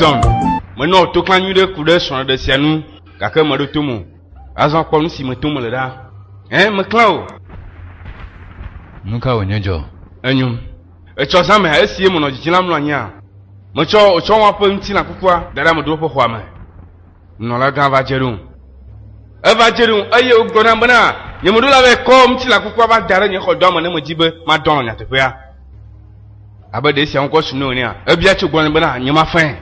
Dickson, menɔ to klã nyuiɖe ku ɖe srɔ̃ɖeɖe sia ŋu, gake meɖo tom o. Azɔ kpɔ nu si me tom mele ɖa. Ẽ, meklã o. Nu ka wònye dzɔ? Enyo. Etsɔ zã mea, esi menɔ dzidzim la mlɔ anyia, metsɔ wòtsɔ wɔa ƒe ŋutilã kukua da ɖe amedzrowo ƒe xɔa me. Nunɔlagã va dze ɖom. Eva dze ɖom eye wògblɔ nam bena, Nyemeɖo la vae kɔ ŋutilã kukua va da ɖe nye xɔdɔa me ne medi be madɔ alɔ̃ nyateƒea. Abe ɖe esia ŋkɔ su nɛ enea, ebia tso gbɔnye bena nyemafãe.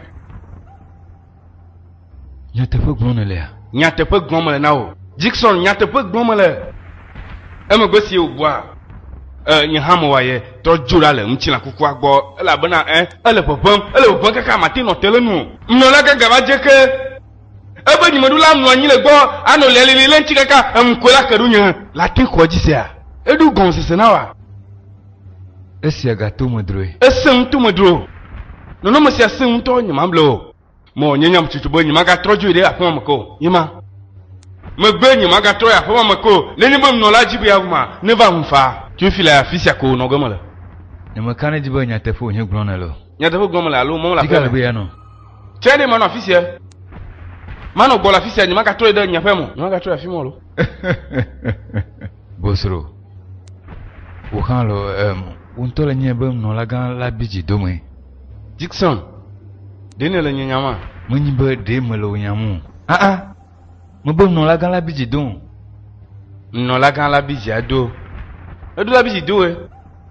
Nyateƒe gblɔm nèlea? Nyateƒe gblɔm mele na wò. Dickson, nyateƒe gblɔm mele. Emegbe si wògbɔa, e, nye hã mewɔ aye trɔ dzo ɖa le ŋutilã kukua gbɔ elabena e, ele ʋeʋẽm, ele ʋeʋẽm kaka mate nɔ te le nu o. Nunɔlagã gava dze ke. Ebe nyimeɖula mlɔ anyi le gbɔ anɔ lialili le ŋuti kaka eŋu koe la ke ɖo nye la te xɔ edzi sea? Eɖo gɔmesese na wòa? Esia gato me droe. Esẽ ŋutɔ me dro. Nɔnɔme sia sẽ ŋutɔ, nyemable o. Mewɔ nye nyametsotso be nyemagatrɔ dzo yi ɖe aƒe ma me ke o. Nye ma. Megbe nyemagatrɔ yi aƒe ma me ke o. Nenye be nunɔla di be yeaʋu ma, neva ʋum faa. Tso fi le afi sia ko nɔ ge mele. Nyemeka ɖe edzi be nyateƒe wònye gblɔm nèle o. Nyateƒe gblɔm mele alo mɔ mele Fika aƒea le me. be yeanɔ? Tsɛ ɖe manɔ afi sia. Manɔ gbɔ le afi sia, nyemagatrɔ yi ɖe nye aƒea me o. Nyemagatrɔ yi afi ma o lo. Bosro, wò hã lo, em, wò ŋutɔ le nyae be nunɔlagã la bi dzi dome. Dickson, ɖe nèle nye nyama? Menyi be ɖe mele wò nyam o. Aa, mebe nunɔlagã la bi dzi dom. Nunɔlagã la bi dzi ado. Eɖo la bi dzi doe.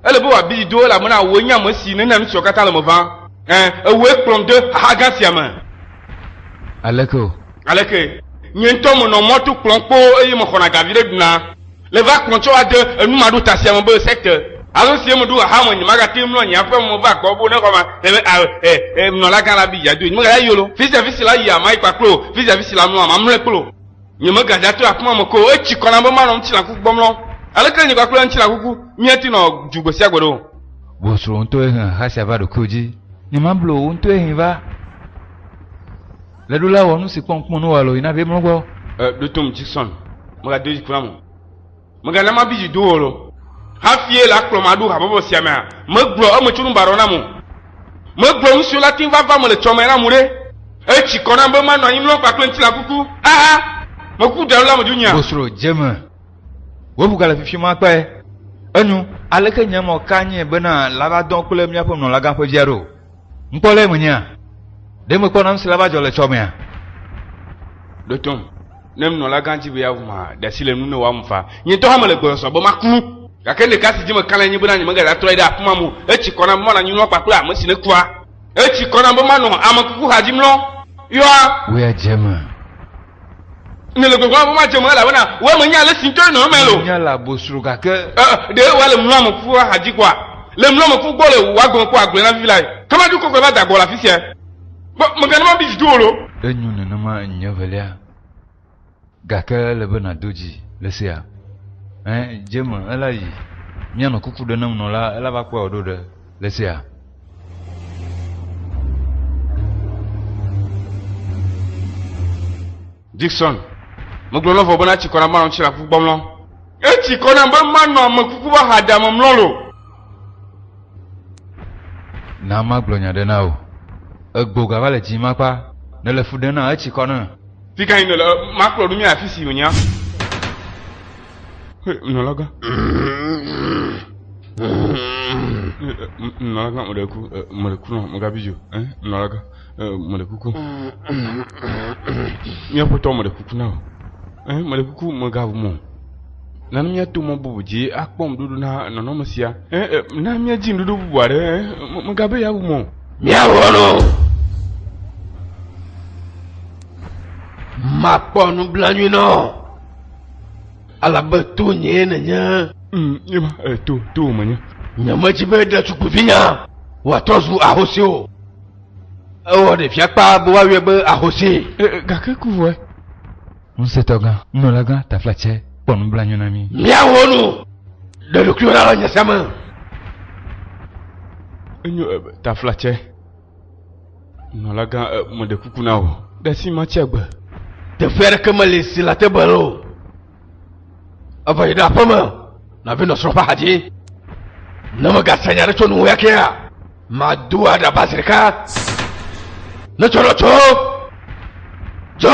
Ele be wòabi dzi do elabena wòe nye ame si nena nu siawo katã le me vam. Ẽ, ewòe kplɔm de xaxa gã sia me. Aleke o? Aleke? Nye ŋutɔ menɔ mɔ to kplɔm kpoo eye mexɔna ga viɖe ɖuna. Le va kplɔm tsɔ va de enu maɖota sia me be secte. Azɔ si meɖo xaxa me, nyemagate ŋu mlɔ nye aƒe me va gbɔ bo ne xɔ ma ebe a e e nunɔlagã la bi dzi adoe. Nyemegaya yi o lo. Fi sia fi si la yia, mayi kpakple wò. Fi sia fi si la mlɔa, mamlɔe kple wò. Nyemegadza to afi ma me ke o. Etsi kɔ nam be manɔ ŋutilã kuku gbɔ mlɔm. Aleke nye kpakple ŋutilã kuku míate nɔ du gbe sia gbe ɖo? Wò srɔ̃ ŋutɔe he xaxa sia va ɖokuiwò dzi. Nyemablu o, wò ŋutɔe hee va. Le ɖo la wɔ nu si kpɔ ŋkume ne wò alo yina vɛ mlɔ gbɔ. E, ɖo tom, Jason. Mègado dziku nam o. Mègana mabi dzi do wò o. Hafi la kplɔm aɖo habɔbɔ sia mea, megblɔ emetsonu baɖawo nam o. Megblɔ nu siwo la te ŋu va va eme le tsɔme nam ɖe. Etsi kɔ nam be manɔ anyi mlɔ kpakple ŋutilã kuku. Aa! Meku da ɖo la medzo nyea? Bosro dze eme. Wò ʋu gale fifim akpae. Enyo, aleke nye mɔ ka nye bena la va dɔ kple míaƒe nunɔlagã ƒe via ɖo? Ŋkpɔ lé menyea? Ɖe mekpɔna nu si la va dzɔ le tsɔmea? Ɖo tom. Ne nunɔlagã di be yeaʋu ma, ɖe asi le nu ne wòamu faa. Nye ŋutɔ hã mele gbɔsɔsɔ be maku. Gake nu ɖeka si dzi meka lae nye bena nyemegaɖatrɔ yi ɖe afi ma me o. Etsi kɔ nam be manɔ anyi mlɔ kpakple ame si nekua. Etsi kɔ nam be manɔ ame kuku xa dzi mlɔ. Yɔa? Wò ya dze eme. Nèle gbɔgblɔm be madze eme elabena wò menya ale si ŋutɔ nɔ eme o. Menya le abosro gake. Ɛ, ɖe wòa le mlɔ ame kuku xa dzi kpɔa? Le mlɔ ame kuku gbɔ le wò agbe me kpɔa? Gblɔe na vivi lae. Kamadzo kɔkɔe va da gbɔ le afi sia. Kpɔ, mègana mabi dzi do wò lo. Enyo nenema nye evelia. Gake ele be nàdo dzi le sia. Ẽ, dze eme, ela yi. Míanɔ kuku ɖe ne nunɔla, ela va kpɔe wòɖo ɖe le sia. Dickson, megblɔ na vɔ bena etsi kɔ nam be manɔ ŋutilã kuku gbɔ mlɔ. Etsi kɔ nam be manɔ ame kuku ƒe axada me mlɔ lo. Na magblɔ nya ɖe na wò. Egbo gava le dzim akpa. Nèle fu ɖem na etsi kɔ na. Fi ka yi nèle? Makplɔ ɖo mía afi si wònya. He, nunɔlagã. Nunɔlagã, meɖe ku, meɖe ku nɔ, megabi dzo. Nunɔlagã, meɖe kuku. Mía ƒetɔ, meɖe kuku na wò. Meɖe kuku, megaʋu mo. Na míato mɔ bubu dzi akpɔ ŋuɖuɖu na nɔnɔme sia. Na míadi ŋuɖuɖu bubu aɖe. Megabe yeawu mɔ o. Míawɔ nu. Makpɔ nublanui na wò, elabe tonyee nènye. Nye ma, to, to menye. Nyemedi be ɖetugbuivinya wòatrɔ zu ahosi o. Ewɔ ɖevia kpa be woayɔe be ahosi. Gake ku vɔe. Ŋusẽtɔgã, nunɔlagã, taflatsɛ, kpɔ nublanui na mí. Míawɔ nu ɖe ɖokuiwò ɖa le nya sia me. Enyo, taflatsɛ, nunɔlagã, meɖe kuku na wò, ɖe asi matsi agbe. Teƒe aɖeke meli si late be o. Eva yi ɖe aƒeme, nàva nɔ srɔ̃ ƒe axa dzi. Ne megase nya aɖe tso nuwò ya kea, mado aɖaba zi ɖeka. Ne tsɔ ɖe tsɔ! Tsɔ!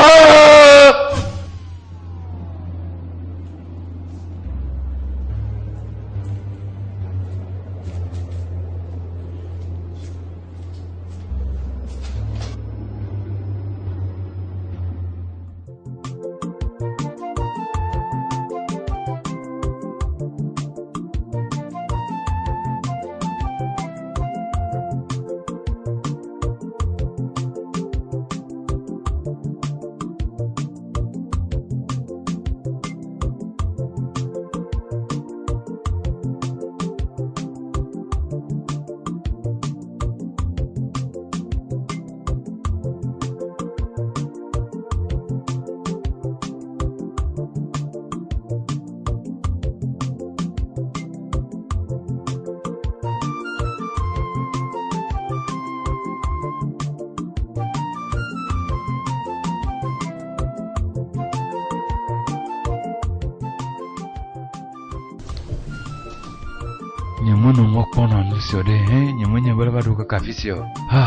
Nyemenɔ mɔ kpɔm na nu sia ɖe hẽ nyemenye be va ɖo kaka afi sia o. Ha!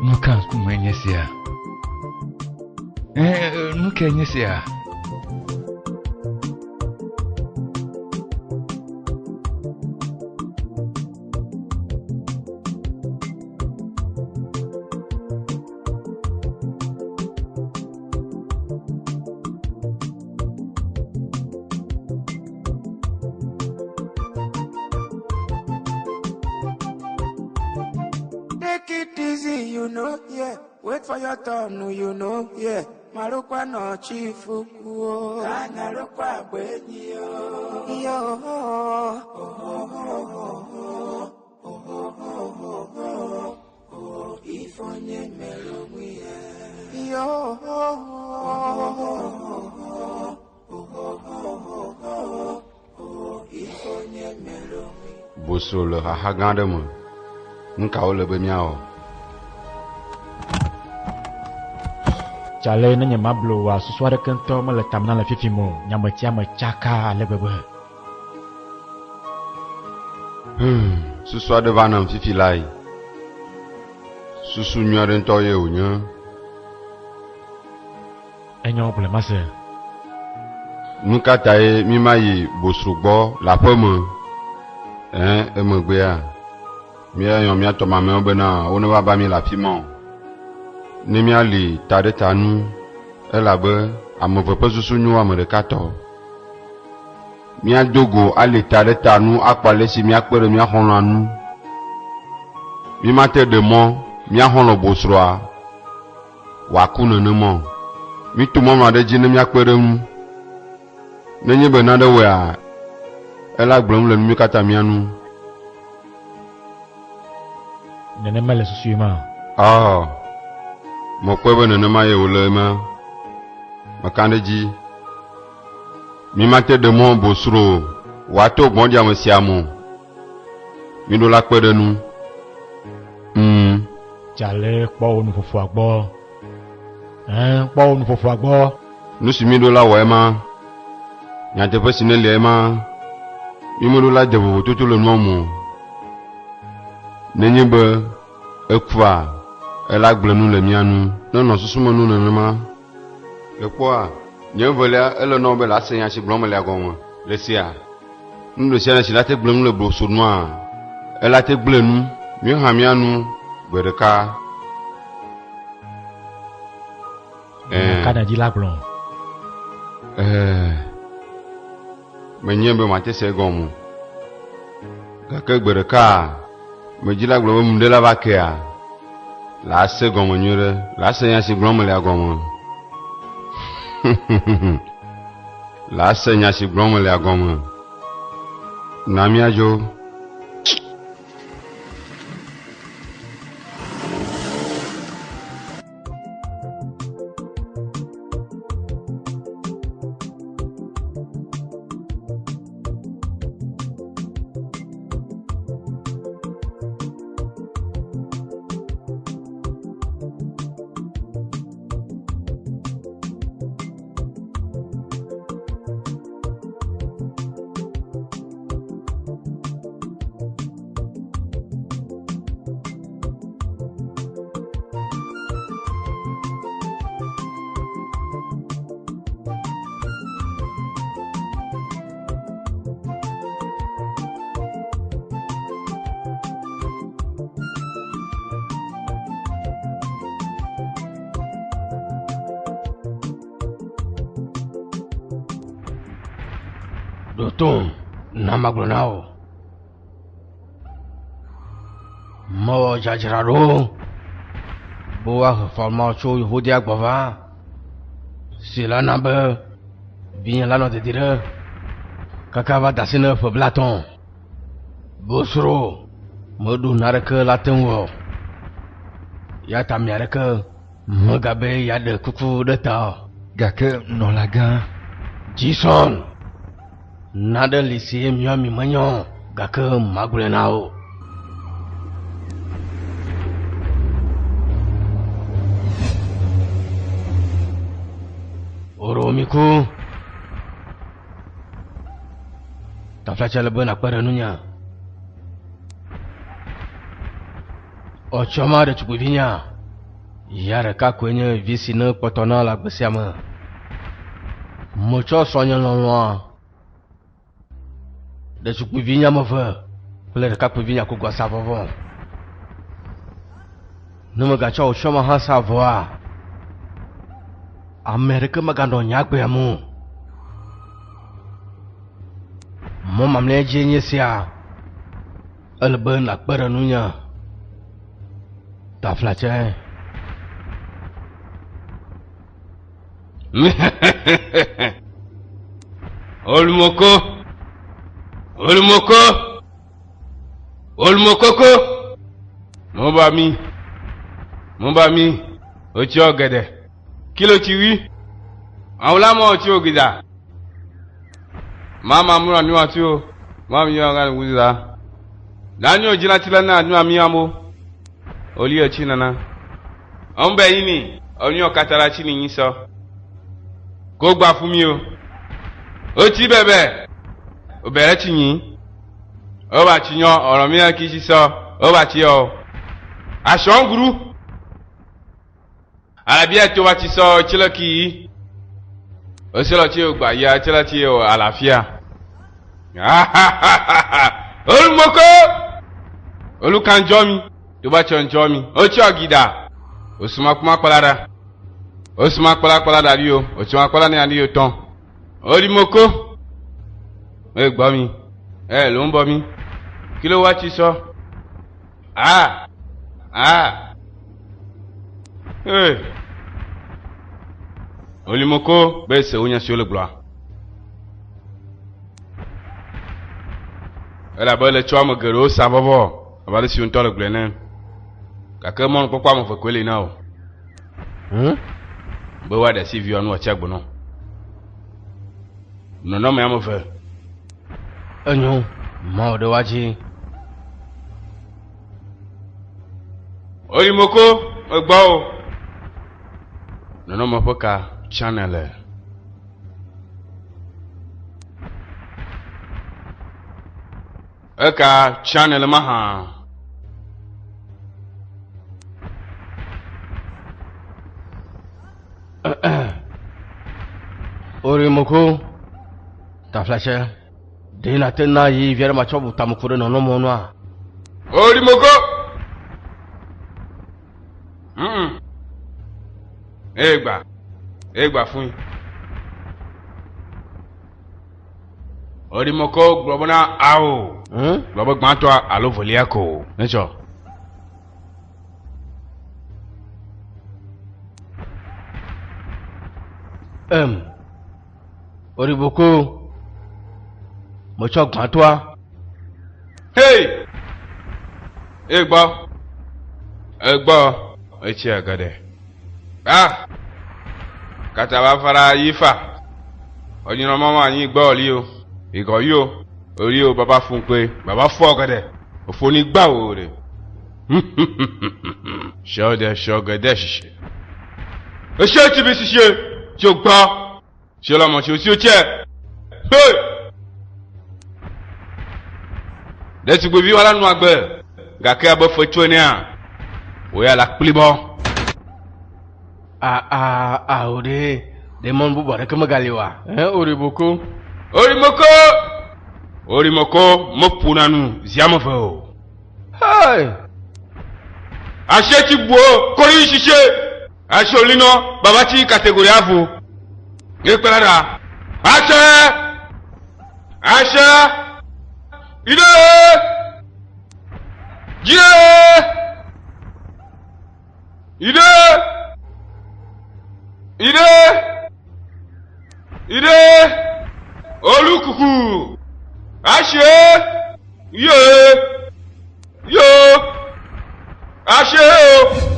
Nu ka ŋkume nye sia? Nu kae nye sia? Take it easy, you know, yeah. Wait for your turn, you know, yeah. Marukwa no chifu kuo. Kanyarukwa gbenyi yo. Yo. Ife onye mere onwe ya. Yo. Ife onye mere onwe ya. Boso le xaxa gã aɖe me. Nu ka wòle be míawɔ? Tsale ne nyemablo oa, susu aɖeke ŋutɔ mele tame nam le fifi me o. Nyametia me tsaka ale gbegbe. Hmm, susu aɖe va nam fifi lae. Susu nyui aɖe ŋutɔ ye wònye. Enyo, gblɔe mase. Nu ka tae mímayi bosro gbɔ le aƒe me? Ɛ̃, emegbea, míayɔ mía tɔ mamlɛawo bena woneva ba mí le afi ma o. Ne míali ta ɖe ta nu, elabe ame eve ƒe susu nyo ame ɖeka tɔ. Míado go ali ta ɖe ta nu akpɔ ale si míakpe ɖe mía xɔlɔ̃a ŋu. Mímate ɖe mɔ mía xɔlɔ̃ bosroa wòaku nenema o. Míto mɔnu aɖe dzi ne míakpe ɖe eŋu. Nenye be nane wɔea, ela gblẽ nu le mí katã mía ŋu. Nenema le susui ma? Ɔ, mekpɔe be nenema ye wòle ema. Meka ɖe edzi. Mímate ɖe mɔ bosro wòato gbɔ̃ɖiame sia me o. Míɖo la kpe ɖe enu. Mm. Tsale kpɔ wò nuƒoƒoa gbɔ. Ɛ̃, kpɔ wò nuƒoƒoa gbɔ. Nu si míɖo la wɔ ema. Nyateƒe si nelia ema. Mímeɖo la de vovototo le nua me o. Nenye be ekua, ela gblẽ nu le mía ŋu. Nenɔ susu me nu nenema. Le kpɔa, nye evelia, ele nɔ be lase nya si gblɔm melia gɔme. Le sia, nu ɖe sia ɖe si la te gblẽ nu le boso nua, ela te gblẽ nu míwo hã mía nu gbe ɖeka. Nya ka nèdi la gblɔ? Ɛɛ, menye be mate se egɔme o. Gake gbe ɖeka, medzi la gblɔ be nu ɖe la va kea, la se gɔme nyuie ɖe, la se nya si gblɔm melea gɔme. La se nya si gblɔm melea gɔme. Na míadzo. Ɖo tom, na magblɔ na wò. Mewɔ dzadzraɖo be woahe fɔlɔmawo tso Yehodia gbɔ va, si la na be vinye la nɔ didi ɖe kaka va de asi ne ƒe blatɔ̃. Bosro meɖo naneke la te ŋu o. Ya ta ame aɖeke megabe yeaɖe kuku ɖe ta o. Gake nunɔlagã. Jason, Nane li si míawo mi menya o, gake magblɔe na wò. Woɖo mi ku. Taflatse le be nàkpe ɖe ŋunye. Etsɔ ma ɖetugbivinya. Ya ɖeka koe nye vi si ne kpɔtɔ na le agbe sia me. Metsɔ srɔ̃nye lɔlɔ̃a, ɖetugbivinya ame eve kple ɖekakpuivinya kogoa sa vɔ. Ne megatsɔ wò tsɔma hã sa vɔa, ame aɖeke meganɔ nye agbea me o. Mɔ mamlɛa dzie nye sia. Ele be nàkpe ɖe ŋunye. Taflatse. Olumoko. Olumoko. Olumokoko. Mo bá mi. Mo bá mi. Otsi ọ̀gẹ̀dẹ̀. Kí ló ti wí? Àwọn lámọ̀ ọtí ògìdà. Mama múra ní wàá tí o. Mama mi yọ ọ̀gá ni wúzà. Daniel gyina ti la na anu ami amo. Oli ọtí nana. Ọ̀n bẹ̀ yín ni ọ̀nyọ́ ọ̀katara tí nìyí sọ. Kó gbà fún mi o. Ó ti bẹ̀bẹ̀. Ó bẹ̀rẹ̀ ti yìn. Ó bá ti yan ọ̀rọ̀ mìíràn kì í sísọ. Ó bá ti yọ. Aṣọ ń guru. Àlàbí ẹ̀ tó bá ti sọ ọtí kì í. Ó sì lọ tí o gbà yá ọtí lọ tí o àlàáfíà. Olùmọ̀kọ́! Olùkànjọ́ mi. Tó bá tí ọ̀njọ́ mi. Ó tí ọ̀gìdà. Òsùnmọ̀kúmọ̀ kpalára. Òsùnmọ̀ kpalákpalá dàbí o. Òsùnmọ̀ kpalá ní àdí o tán. Olùmọ̀kọ́! Ẹ gbọ́ mi. Ẹ ló ń bọ mi. Kí ló wá ti sọ? Ah! Ah! Ee! Olùmọ̀kọ́ bẹ́ẹ̀ sẹ́ wọ́n yẹn sí olùgbọ́. Elabe le tsɔ ame geɖewo sa vɔvɔ abe ale si ŋutɔ le gblɔe ene. Gake mɔnukpɔkpɔ ame eve koe li na wò. Hmm? Be woaɖe asi viwòa nu wòatsi agbe nɔ. Nɔnɔme ame eve. Enyo, mawɔ ɖe woa dzi. Oyimoko, megbɔ o. Nɔnɔme ƒe ka channel. Eka channel ma hã. Orimoko, taflatse, ɖe nàte na ɣeyiɣi vi aɖe matsɔ bu tame ku ɖe nɔnɔmewo nua? Orimoko! Mm. Egba. Egba fún. Orimoko gblɔ bena ao. Gblɔ be gbãtɔa alo velia ko. Netsɔ. Em. Oriboko. Metsɔ gbãtɔa. Hey! Egbɔ. Egbɔ. Etsi agade. Ah! Kataba fara yifa. Onyina mama anyi gbɔ oli o. Igɔ yi o. Oli o baba fun pe. Baba fɔ gede. Ofoni gba o de. Sɔde sɔgede sise. Ese ti bi sise. Tso gbɔ. Tso la mɔ tso tso tse. Hey! Ɖetugbivi wa la nu agbe gake abe fetsu enea, wò ya la kplibɔ. A a a o ɖe ɖe mɔnu bubu aɖeke megali oa? Ɛ Orimoko. Orimoko! Orimoko meƒona nu zi ame eve o. Hey! Ashe ti buo kori sise. Ashe olino baba ti kategori avo. Ekpela da. Ashe! Ashe! Ide! Jie! Ide! Ide! Ide! Olukuku! Ashe! Ye! Yo! Ashe o!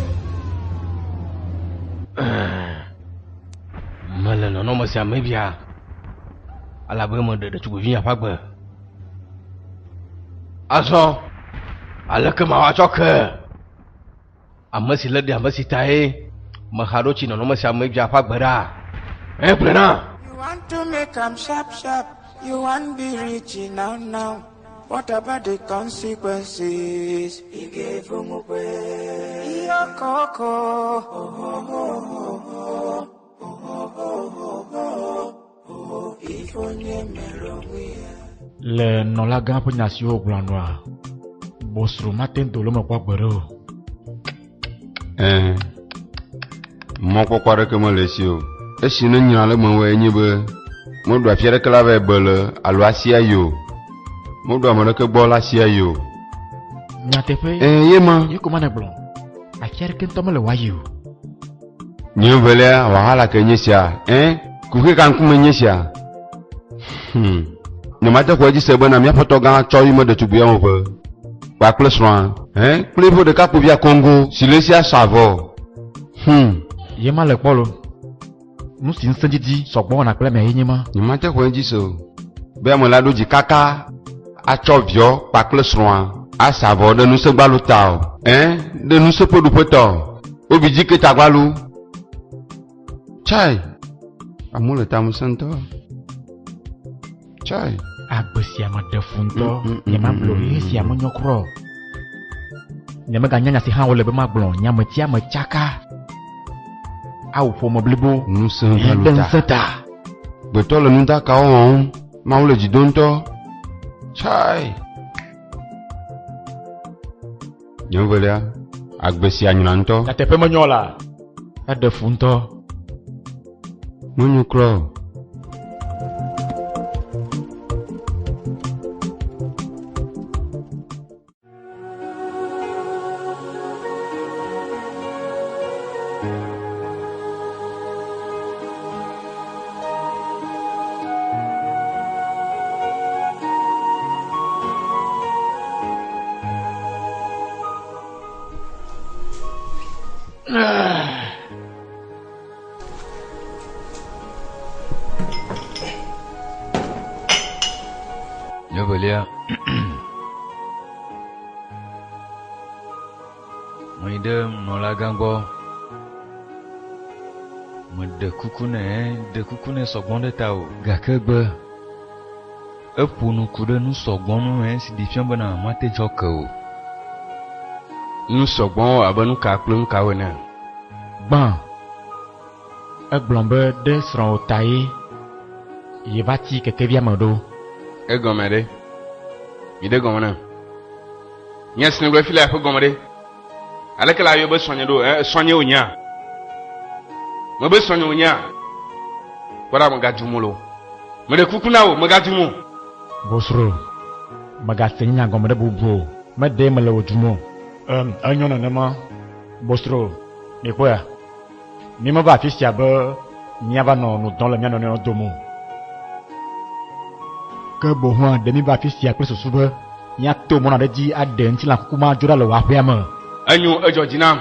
Mele nɔnɔme sia me bia, elabe meɖe ɖetugbivinya ƒe agbe. Azɔ, aleke mawɔ atsɔ ke ame si lé ɖe ame si tae mexa ɖo tsi nɔnɔme sia me bia ƒe agbe ɖa? Ɛ, gblɔe na. You want to make am sharp sharp, you want be rich now now. What about the consequences? He gave Umukwe. Iyokoko. Oh, oh, oh, oh, oh, oh, oh, oh, oh. If onye mere onwe ya. Le nɔlagã ƒe nya siwo wògblɔ nua, bosro mate ŋu do le eme kpɔ gbeɖe o. Ɛ̃, mɔkpɔkpɔ aɖeke mele esi o. Esi ne nyra le eme wɔe nye be meɖo afi aɖeke la vae be le alo asi ayi o. Meɖo ame aɖeke gbɔ la asi ayi o. Nyateƒe. Ɛ̃, ye ma. Ye ko ma nègblɔ. Afi aɖeke ŋutɔ mele wòayi o. Nye velia wahala ke nye sia. Ɛ̃, kuxi ka ŋkume nye sia? Hmm. Nyemate xɔe dzi se bena míaƒe tɔgã tsɔ yi me ɖetugbuiawo ƒe kpakple srɔ̃a, ɛ̃, kple eƒe ɖekakpuivia Kongo si le esi asɔ avɔ. Hmm. Ye ma le kpɔ lo. Nu si ŋusẽ didi sɔgbɔ wɔna kple amea ye nye ma. Nyemate xɔe dzi se o. Be ame la ɖo dzi kaka atsɔ viɔ kpakple srɔ̃a asa avɔ ɖe ŋusẽgbalu ta o. Ɛ̃, ɖe ŋusẽ ƒe ɖoƒe ta o. Wobi dzi ke tagbalu. Tsai! Amewo le taŋusẽ ŋutɔ. Tsai! Agbe sia me ɖe fu ŋutɔ. Nyemagblɔ o, xexe sia menyo kura o. Nyemeganya nya si hã wòle be magblɔ o. Nye ame sia ame tsaka. Ao ƒome blibo. Ŋusẽ Ɖe gbalu ta. ŋusẽ ta. Gbetɔ le nudakawo wɔm. Mawu le dzi dom ŋutɔ. Tsai! Nye velia, agbe sia nyra ŋutɔ. Nyateƒe menyo la, eɖe fu ŋutɔ. Menyo kura o. Nye velia, meyi ɖe nunɔlagã gbɔ. Meɖe kuku nɛ, ɖe kuku nɛ sɔgbɔ ɖe ta o. Gake egbe. Eƒo nu ku ɖe nu sɔgbɔ ŋu esi ɖi fia bena mate dzɔ ke o. Nu sɔgbɔ abe nu ka kple nu kawo ene? Gbã, egblɔ be ɖe srɔ̃wò tae yeva tsi kekevia me ɖo. Egɔme ɖe? Miɖe gɔme nam. Nya si nègblɔ fi la ƒe gɔme ɖe? Aleke la yɔ be srɔ̃nye ɖo? Ɛ, srɔ̃nye wònyea? Mebe srɔ̃nye wònyea? Kpɔ ɖa, mègadum o. Meɖe kuku na wò, mègadum o. Bosro, mègase nye nya gɔme ɖe bubu o. Meɖee mele wò dum o. Em, enyo nenema. Bosro, mikpɔea? Mímeva afi sia be míava nɔ nu dɔm le mía nɔnɔewo dome o. Ke boŋua, ɖe míva afi sia kple susu be míato mɔnu aɖe dzi aɖe ŋutilã kuku ma dzo ɖa le wò aƒea me. Enyo, edzɔ dzi nam.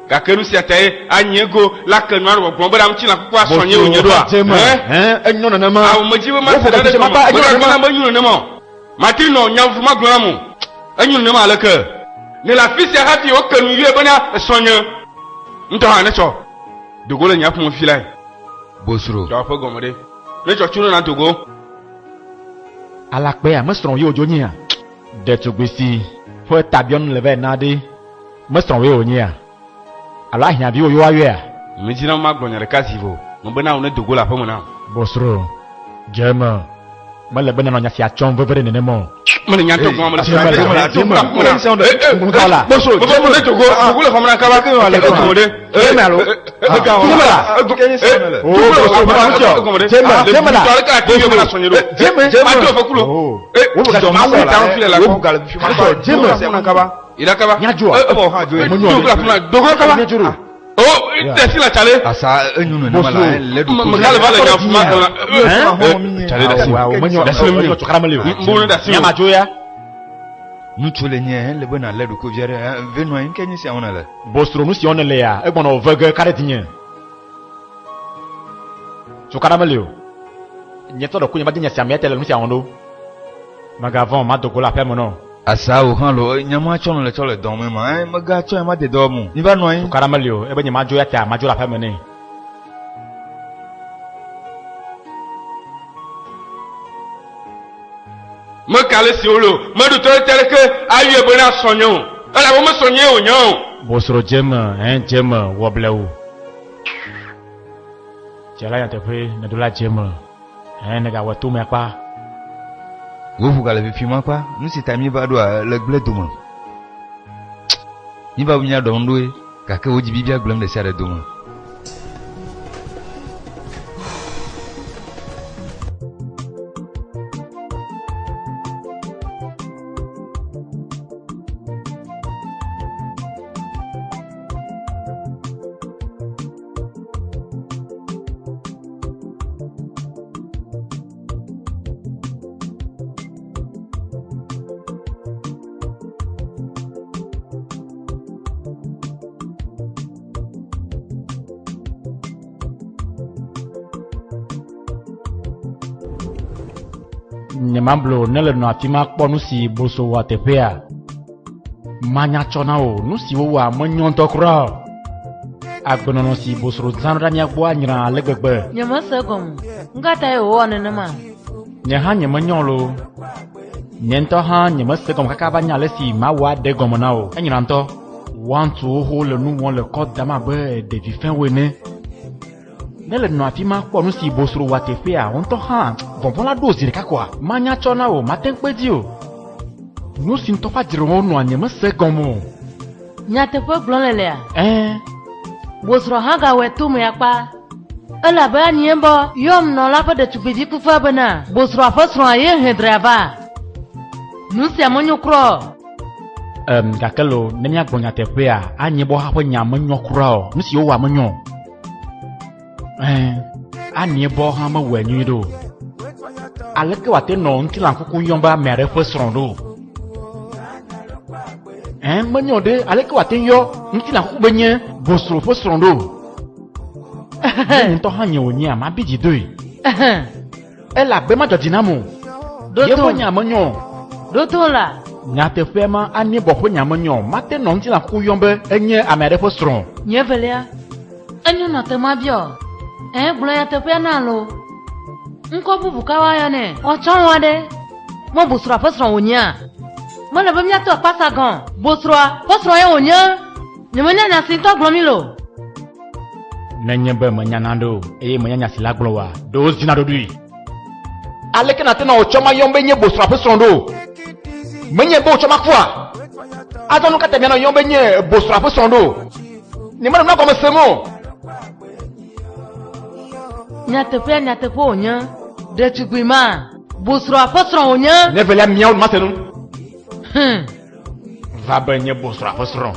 Gake nu sia tae anyiego la ke nua nɔ gbɔgblɔm be ŋutilã kukua srɔ̃nyee wònye ɖoa? Dze eme. Ẽ? Ẽ, enyo nenema. Ao, medi be mase Woƒo nane ɖe gɔme. makpa, enyo Mègagblɔ nenema. nam be enyo nenema o. Mate ŋu nɔ nya vuvu ma gblɔm nam o. Enyo nenema aleke? Nèle afi sia hafi woke nu yɔe bena srɔ̃nye ŋutɔ hã netsɔ do go le nye aƒeme fi lae. Bosro. Dzɔ aƒe gɔme ɖe. Netsɔ tso ne nàdo go. Alakpea, mesrɔ̃ ye wòdzo nyea? Ɖetugbui si ƒe tabiɔnu le vɛ na ɖe, mesrɔ̃ wòe wònyea? Alo ahiãvi wò ye woayɔea? Medina be magblɔ nya ɖeka zi vo, mebe na wò nedo go le aƒeme nam. Bosro, dze eme. Mele be nànɔ nya sia tsɔm veve ɖe nenema o. Mele nya ŋutɔ gblɔm, mele Dze eme la, dze eme. Ŋgɔla. Bosro, dze eme. Nedo go, do go le xɔme nam kaba. Egɔme ɖe. Dze eme alo? Dze eme la. O, Bosro, mele nu tsɔ. Dze eme, dze eme la. Dze eme. Dze eme. O, wo ʋu Mawu ta fi le la kɔ. Dze eme. Yira kaba. Míadzoa? Menyo Dogo la funa, dogo kaba. Míadzo ɖo. O, desi la tsale. Asa enyo nenema la, Bosro. lé ɖokuiwò. Mekale va le nya fuma gblɔm. Hein? Tsale dasi. Awo, menyo, Dasi le menyo tsokara mele o. Mbolo dasi. Míamadzo ya. Ŋutsu le nye ele be nàlé ɖokuiwò vi aɖe ve nɔ anyi ke nye sia wɔna le. Bosro, nu si wɔm nèle ya, egbɔna wò ve ge ka ɖe dzinye. Tsokara mele o. Nye ŋutɔ ɖokuinye va de nya sia me eya ta le nu sia wɔm ɖo. Mègavɔ̃ o, mado go le aƒea me na wò. Asa wò hã lo, nya ma tsɔ nèle tsɔ le dɔ me ma, ẽ, mègatsɔe ma de dɔ me o. Míva nɔ anyi. Tukaɖa meli o, ebe nyemadzo eya ta madzo le aƒea me nɛ. Meka ale si wole o, meɖo to ɖe te ɖeke ayɔe bena srɔ̃nye o, elabe mesrɔ̃nyee wònye o. Bosro dze eme, ẽ, dze eme, wɔ blewu. Dze la nyateƒee, nèɖo la dze eme. Ẽ, nègawɔ to me akpa. Wò ʋu gale fifim akpa. Nu si ta míeva ɖoa, le gblẽ dome. Míva be míaɖɔ ŋu ɖoe, gake wò dzibibia gblẽm ɖe sia ɖe dome. Nyemablo ne le nɔ afi ma kpɔ nu si boso wɔ teƒea. Manya tsɔ na wò nu si wowɔa menyo ŋutɔ kura o. Agbenɔnɔ si bosro zãna ɖe mía gbɔ anyra ale gbegbe. Nyemese egɔme o. Nu ka tae wòwɔ nenema? Nye hã nyemenyɔ loo. Nye ŋutɔ hã nyemese egɔme kaka va nya ale si mawɔ aɖe egɔme na wò. Enyra ŋutɔ. Woa ŋutsuwo xoxo le nu wɔm le kɔ dam abe ɖevi fɛ̃wo ene. Ne le nɔ afi ma kpɔ nu si bosro wɔa teƒea, wò ŋutɔ hã vɔvɔ̃ la ɖo zi ɖeka koa? Manya tsɔ na wò, mate ŋu kpe edzi o. Nu si ŋutɔ ƒe adzre wɔm wonɔa nyemese egɔme o. Nyateƒe gblɔm nèlea? Ɛ̃. Wò srɔ̃ hã gawɔe to me akpa. Elabe anie bɔ yɔm nɔla ƒe ɖetugbivi kufea bena wò srɔ̃a ƒe srɔ̃a ye he drea va. Nu sia menyo kura o. Em, gake lo, ne míagblɔ nyateƒea, anye bɔ hã ƒe nya menyo kura o. Nu si wowɔa menyo o. Ɛ̃, anie bɔ hã mewɔe nyuie ɖe o. Aleke wòate nɔ ŋutilã kuku yɔm be ame aɖe ƒe srɔ̃ ɖo? Ɛ̃, menyo ɖe, aleke wòate yɔ ŋutilã kuku be nye bosro ƒe srɔ̃ ɖo? Ne nye ŋutɔ hã nye wònyea, mabi dzi doe. Elabe madzɔ dzi nam o. Yeƒe nya menyo o. Ɖo to la. Nyateƒea ma anye bɔ ƒe nya menyo o. Mate nɔ ŋutilã kuku yɔm be enye ame aɖe ƒe srɔ̃. Nye evelia, enyo nɔ te mabiɔ. Ɛ̃, gblɔ nyateƒea na lo. Ŋkɔ bubu ka woayɔ nɛ? Woatsɔ ŋu aɖe. Me bosroa ƒe srɔ̃ wònyea? Mele be míato akpasa gɔ̃. Bosroa ƒe srɔ̃ ye wònye. Nyemenya nya si ŋutɔ gblɔm míle o. Nenye be menya nane o eye menya nya si la gblɔ oa, ɖe wozina ɖoɖoe. Aleke nàte nɔ wò tsɔma yɔm be nye bosrɔ̃a ƒe srɔ̃ ɖo? Menye be wò tsɔma kua? Azɔ nu ka ta mianɔ yɔm be nye bosrɔ̃a ƒe srɔ̃ ɖo? Nyemele nua gɔme sem o. Nyateƒea nyateƒe wònye, ɖetugbui ma. Bosrɔ̃a ƒe srɔ̃ wònye. Ne velia miawo nu mase nu. Va be nye bosrɔ̃a ƒe srɔ̃.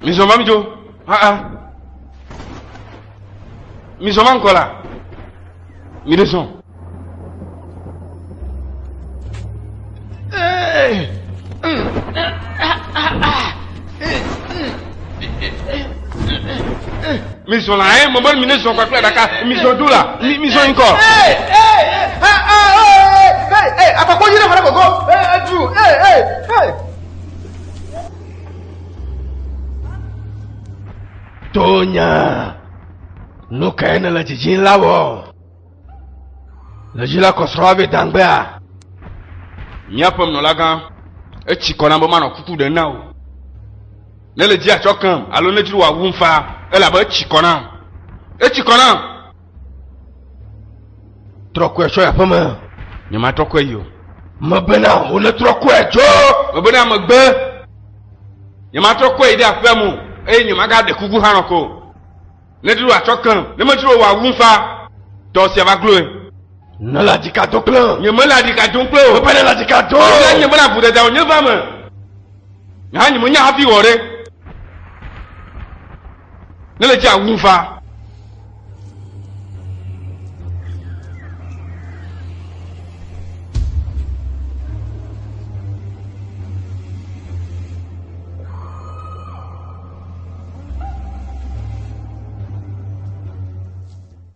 Mizɔ va midzo. Aa. Mizɔ va ŋkɔ la. Mi ɖe zɔ. Mizɔ la ɛ mɔ be mi ne zɔ kpakple ɖaka. Mizɔ do la. Mi mizɔ yi ŋkɔ. Akpakpɔ yi ɖe xɔ ɖe gogo. Edu. Tonya, nu kae nèle dzidzim la wɔ? Le dzi la kɔsrɔ̃a vɛ dangbea? Míaƒe nunɔlagã, etsi kɔ nam be manɔ kuku ɖem na wò. Ne le dzi atsɔ kem alo ne dzro wòawum faa, elabe etsi kɔ nam. Etsi kɔ nam. Trɔ kɔe tsɔ yi aƒeme. Nyematrɔ kɔe yi o. Mebena wò netrɔ kɔe tso. Mebena megbe. Nyematrɔ kɔe yi ɖe aƒea me o, eye nyemagaɖe kuku hã nɔ ko o. Ne dzro wòatsɔ kem, ne medzro wòawum faa, dɔ sia va gloe. Ne le aɖika do kple. Nyemele aɖika dom kple o. Mebe ne le aɖika do. Mebena nyemele avuɖeda o, nye va me. Nye hã nyemenya hafi wɔ ɖe. Ne le dzi awum faa.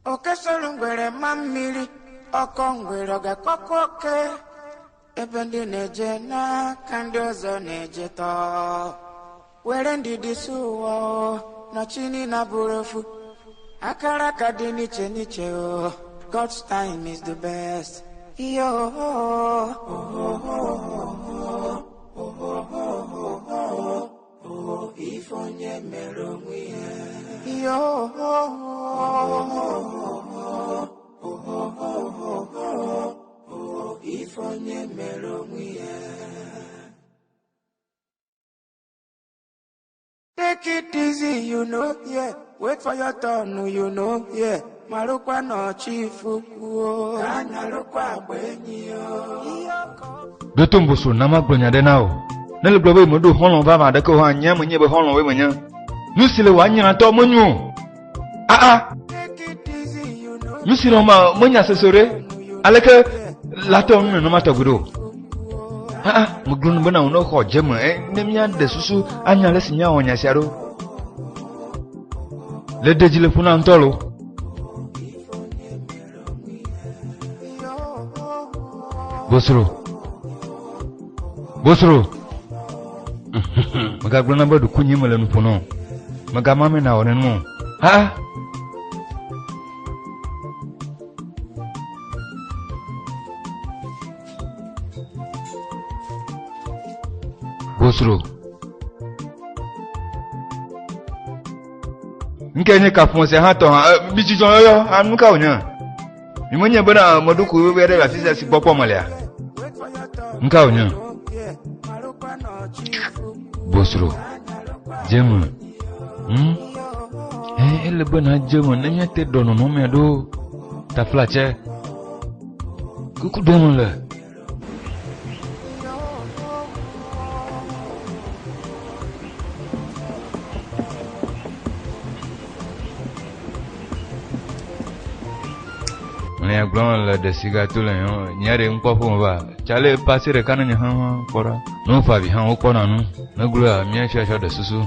Oke soro ngwere ma mmiri, ọkọ ngwere ọ ga-akọkọ oke. Ebe ndị na-eje n'aka ndị ọzọ na-eje tọọ. Were ndidi si ụwa o, na chi niile abụrụ ofu. Akara aka dị n'iche n'iche o, God's time is the best. Yo. Ife onye mere onwe ya. Yo. Ife onye mere onwe ya. Take it easy, you know, yeah. Wait for your turn, you know, yeah. Marụkwa na ọchị kwuo. Ka anyarụkwa agba enyi yo. Ɖo to ŋboso na magblɔ nya ɖe na wò. Ne le gblɔ be meɖo xɔlɔ̃ vavã aɖeke o hã, nye menye be xɔlɔ̃woe menye. Nu si le wò anyratɔ menyo o. Aa, Take it easy, you know. nu si le ma menya sese o ɖe. Aleke la tɔ nu nenema tɔgbi ɖo? Aa, megblɔ nu bena wò ne xɔ dze me ɛ ne míaɖe susu anya ale si míawɔ nya sia ɖo. Le ɖe dzi le ƒo na ŋutɔ lo. Bosro. Bosro. Megagblɔ na be ɖokuinye mele nu ƒo na o. Megama me nawɔ nenu o. Ha? Bosro. Nke nye kaƒomɔ sia hã tɔ hã, mi dzidzɔ yɔyɔ, hã nu ka wònye? Mi menye bena ame ɖokui wewe aɖe le afi sia si gbɔ kpɔ melea? Nu ka wònye? Bosro, dze me. Ele be nàdze me ne míate ɖɔ nɔnɔmea ɖo. Taflatse, kuku ɖem le. Mlea gblɔ le ɖe si gato le yɔ nye ɖe ŋkpɔ ƒome va. Tsale pase ɖeka ne nye hã kpɔ ɖa. Ne wofa avi hã wokpɔna nu. Ne gloa mía fiafiã ɖe susu.